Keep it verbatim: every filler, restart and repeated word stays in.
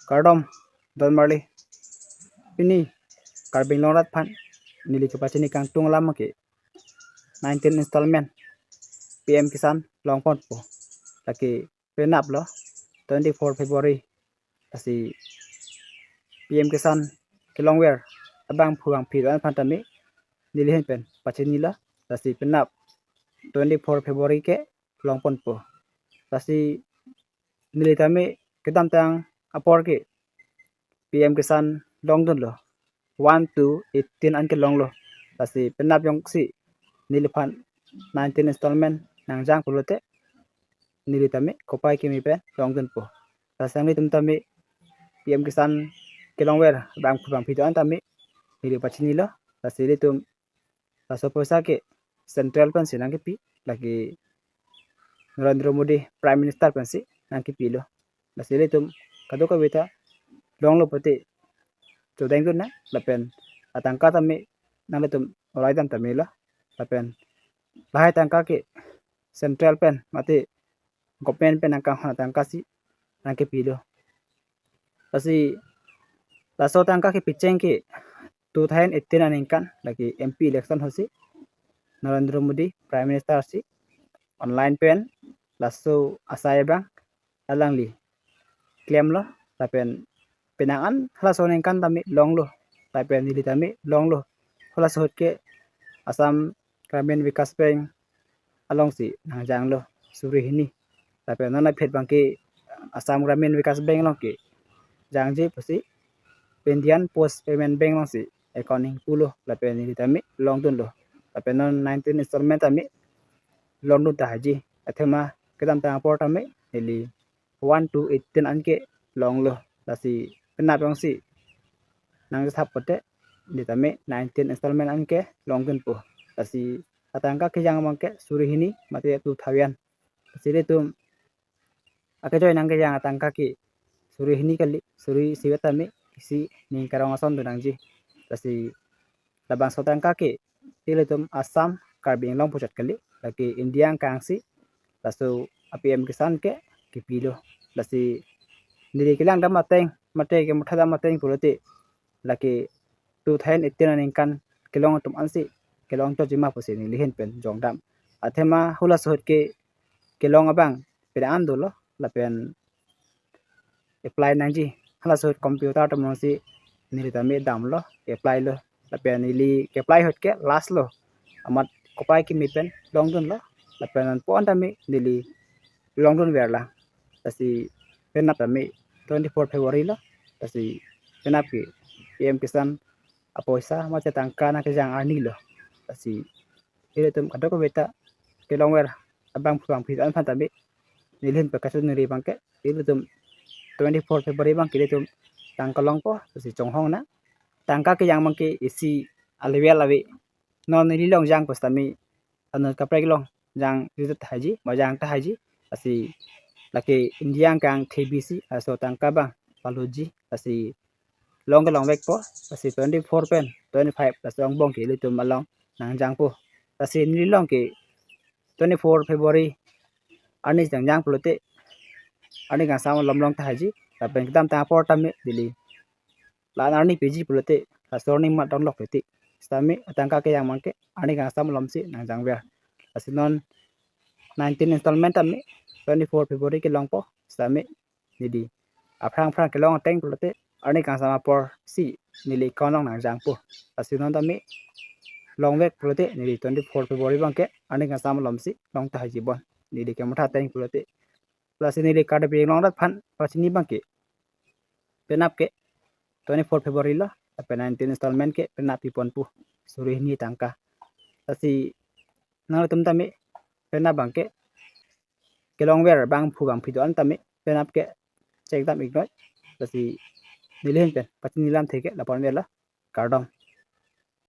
Kardom, don marli. Pini Karbi Anglong arat aphan neli kepachini kangtung alam ke nineteen installment P M Kisan longponpo. Lake penap lo, twenty-four February. Lasi P M Kisan kelongver abangphu bangphi do-an aphan tame neli ahin pen pachinilo. Lasi penap twenty-four February ke longponpo. Lasi neli tame kedamtang apor ke P M Kisan longdunlo, one to eighteen an kelonglo. Lasi penap jongsi neliphan nineteen installment nangjang pulote neli tame kopai kimi pen longdunpo. Lasi nanglitum tame P M Kisan kelongver abangphu bangphi do-an tame neli pachinilo. Lasi ilitum laso apoisa ke central pensi nangkepi, lake Narendra Modi Prime Minister pensi nangkepilo. Lasi ilitum kadokave ta longlo pulote chodeng dun nang, lapen atangka tame nanglitum orai dam tamelo, lapen lahai tangka ke central pen mate government pen nangkanghon atangka si nangkepilo. Lasi laso atangka kepicheng ke two thousand eighteen aningkan, lake M P election ahutsi Narendra Modi Prime Minister si online pen laso asai abang alangli klemlo, lapen penang an halaso aningkan tame longlo, lapen neli tame longlo. Halaso ahut ke Assam Gramin Vikas Bank alongsi nangjanglo suri hini. Lapen non aphi abang ke Assam Gramin Vikas Bank along ke jangji pusi Indian Post Payment Bank alongsi account ingpulo, lapen neli tame longdunlo. Lapen non nineteen installment tame longdun tahai ji. Athema kedamtang apor tame neli one to eighteen an ke longlo. Lasi penap jongsi nangthap pulote neli tame nineteen installment an ke longdunpo. Lasi atangka kejang abang ke suri hini mate two thousand. Lasi ilitum akejoi nangkejang atangka ke suri hini kali, suri isivet tame isi ning karong ason do nangji. Lasi labangso atangka ke ilitum Assam Karbi Anglong puchot kali, lake India angkang si laso a-P M Kisan ke kepilo. Lasi neli kelang dam ateng mate kemutha dam ateng pulote lake two thousand eighteen aningkan kelong atum ansi kelong chotji ma pusi neli ahin pen jongdam. Athema halaso ahut ke kelong abang penang an dolo, lapen apply nangji. Halaso ahut computer atum alongsi neli tame damlo, apply lo. Lapen neli ke-apply ahut ke last lo. Amat kopai kimi pen longdunlo. Lapen anpo an tame neli longdun verlang. Lasi penap tame twenty-four February lo. Lasi penap ke P M Kisan apoisa mate tangka nangkejang arni lo. Lasi ilitum kadokave ta kelongver abangphu bangphi do-an aphan tame neli ahin pen kachiningri abang ke ilitum twenty-four February abang ke ilitum tangka longpo, lasi chonghong nang. Tangka kejang abang ke isi a-level ave. Non neli longjang pusitame anut kaprek along jangji tahai ji, majang tahai ji. Lasi lake India angkang thebisi laso atangka abang palutji. Lasi long ke longvekpo. Lasi twenty-four pen twenty-five laso angbong ke ilitum along nangjangpo. Lasi neli along ke twenty-four February arni nangjang pulote arni kangsam malom long tahai ji. Lapen kedamtang apor tame neli la-an arni piji pulote laso arni mat donglok titi. Sitame atangka kejang abang ke arni kangsam malomsi nangjangver. Lasi non nineteen installment tame twenty-four February kelongpo. Sitame neli aphrang aphrang kelong ateng pulote arni kangsam apor si neli account along nangjangpo. Lasi non tame longvek pulote neli twenty-four February abang ke arni kangsam malomsi long tahai ji bon. Neli kemutha ateng pulote. Lasi neli Karbi Anglong arat aphan pachini abang ke penap ke twenty-four February lo, lapen nineteen installment ke penap piponpo, suri hini tangka. Lasi nanglitum tame penap abang ke kelongver abangphu bangphi do-an tame penap ke chekdam iknoi. Lasi neli ahin pen pachini lamthe ke lapu-an avelo. Kardom.